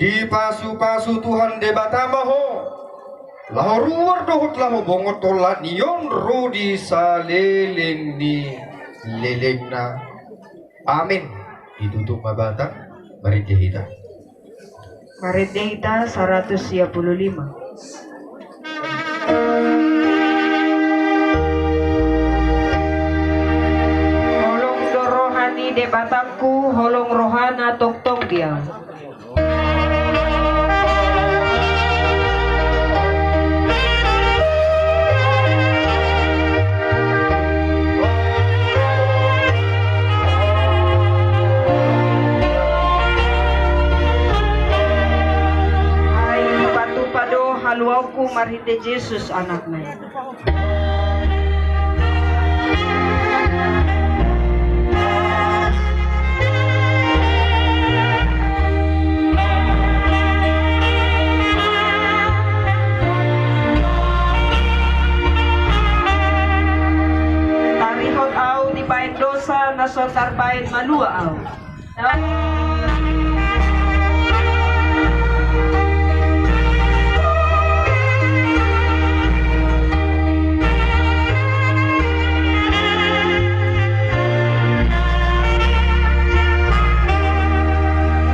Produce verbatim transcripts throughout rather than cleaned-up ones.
Dipasupasu Tuhan Debata ma ho laho ruar dohot laho bongot olat ni on ro di saleleng ni lelengna. Amin. Ditutup ma batang, marende hita. Marende hita saratus sia pulu lima. Holong do roha ni Debatangku, holong rohana tongtong dia. Ai dipatupa do haluaonku marhite Jesus Anakna i. Ai tarihot au dibaen dosa na so tarbaen malua au.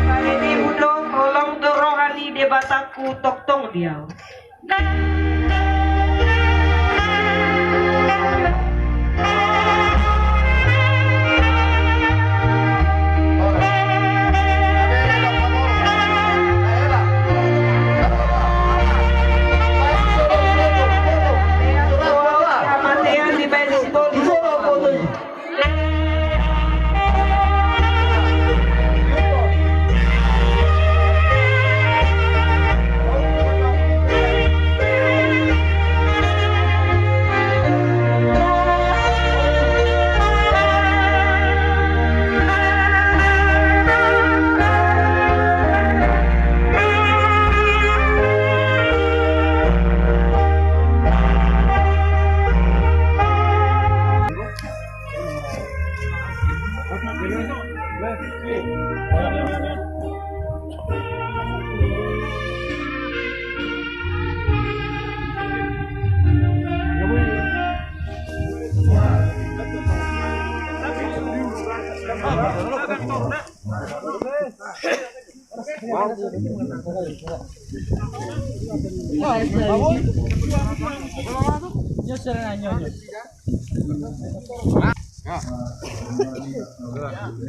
Bahenemu do, holong do roha ni Debatangku tongtong di au.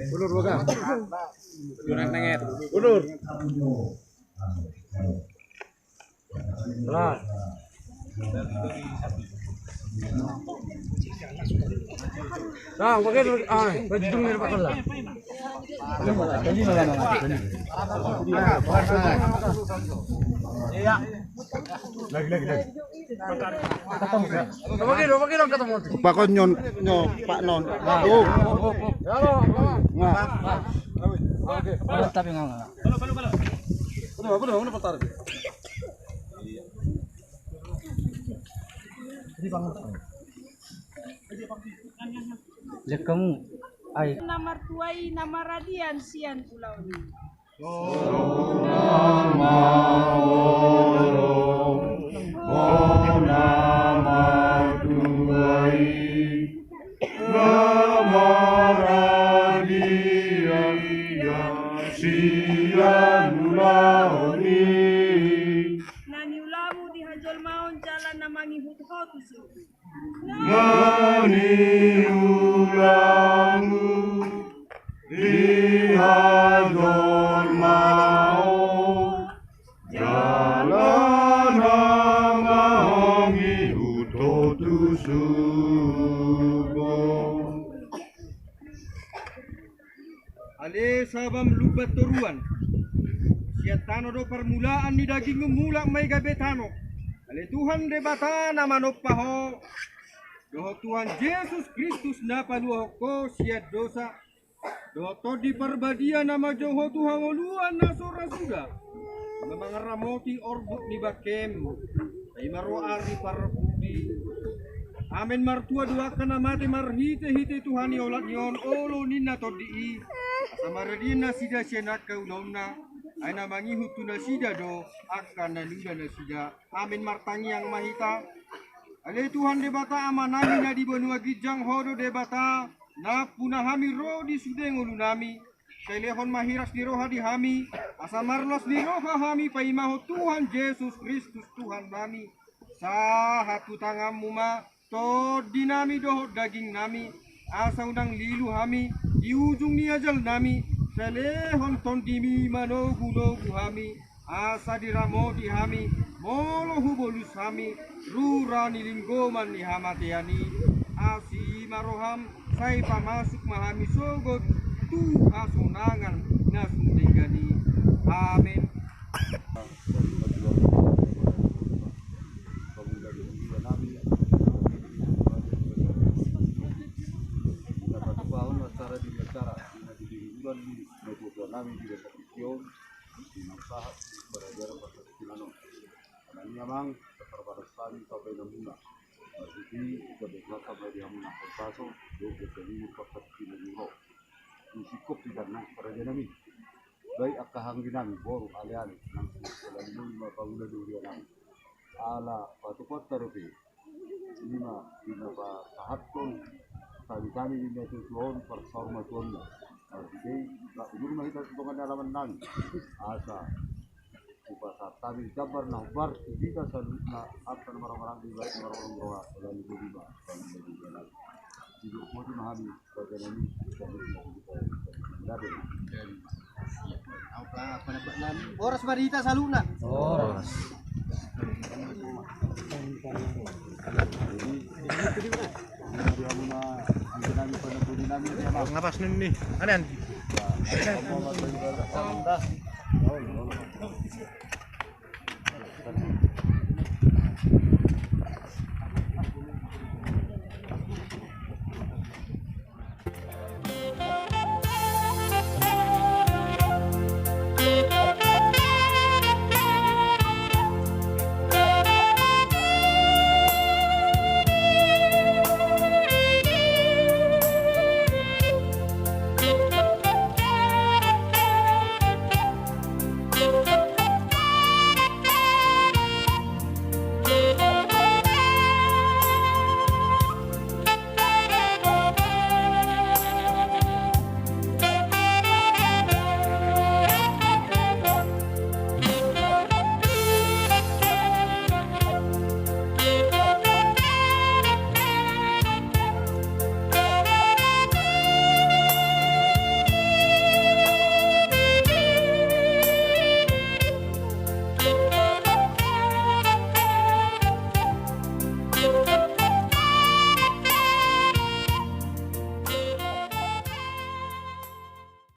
Ulur, boga. Ulur. Nah, pakai dulu. Ah, baju dulu, pakai lah. Lagi, lagi, lagi. Pakai dong, pakai dong, ketemu. Pakai nyon, nyon, Pak Non. Oh. Nah. Tapi nggak, nggak. Lekemu. Ai. Na martua i na maradian sian ulaon i. Songon na maorong, Ho na martua i. Na maradian sian ulaon i. Na niulamu di hajolmaon jala na mangihut ho tu surgo. Na niulamu di hajolmaon. Jala na mangihut ho tu surgo. Ale sabam lumban toruan. Sian tano do parmulaan ni dagingmu, mulak ma i gabe tano. Ale Tuhan Debata na manompa ho. Dohot Tuhan Jesus Kristus na paluahon ho sian dosa. Dohot Tondi Parbadia na manjou ho tu hangoluan na so ra suda, na mangaramoti orbuk ni bangkem, sai ma ro ari parpudi. Amen. Martua do angka na mate marhitehite Tuhan i olat ni on olo ninna tondi i, asa maradian nasida sian angka ulaonna. Ai na mangihut tu nasida do angka na niula nasida. Amen. Martangiang ma hita. Ale Tuhan Debata Amanami na di banua ginjang, Ho do Debata nampuna hami ro di sude ngolunami. Sai lehon ma hiras ni roha di hami, asa marlas ni roha hami paimahon Tuhan Jesus Kristus Tuhannami. Sahat tu tanganmu ma tondinami dohot dagingnami, asa unang lilu hami di ujung ni ajalnami. Sai lehon tondimi manogunogu hami, asa diramoti hami molo hubolus hami rura ni linggoman ni hamatean i. Asi ma roham, sai pamasuk ma hami sogot tu hasonangan na sundenggan i. Amen. Alani i amang, tarbalas hami pambahenanmuna. Marhite i, gabe rasa ma di hamu na pasu, dohot gabe pasu di hamu na ro. Di singkop di tano, rajanami. Baik angka angginami, boru, aleale, nang singkop, ala ni muli ma pangula di ulaonami. Ala patupaonta dope. Ima, ima pasahathon, sami-sami ima tutuon, parsaur matuanna. Marhite i, ba, ujur ma hita tu tonga ni alamannami. Asa hupasahat hami jambar na hombar tu hita saluhutna, angka na marhahamaranggi, baik na marhahamaranggi roha, lalu bodi ma. Sidok bodi ma hami, badanami, saluhutna. Horas ma di hita saluhutna. Horas. Ngapas nini. Anean.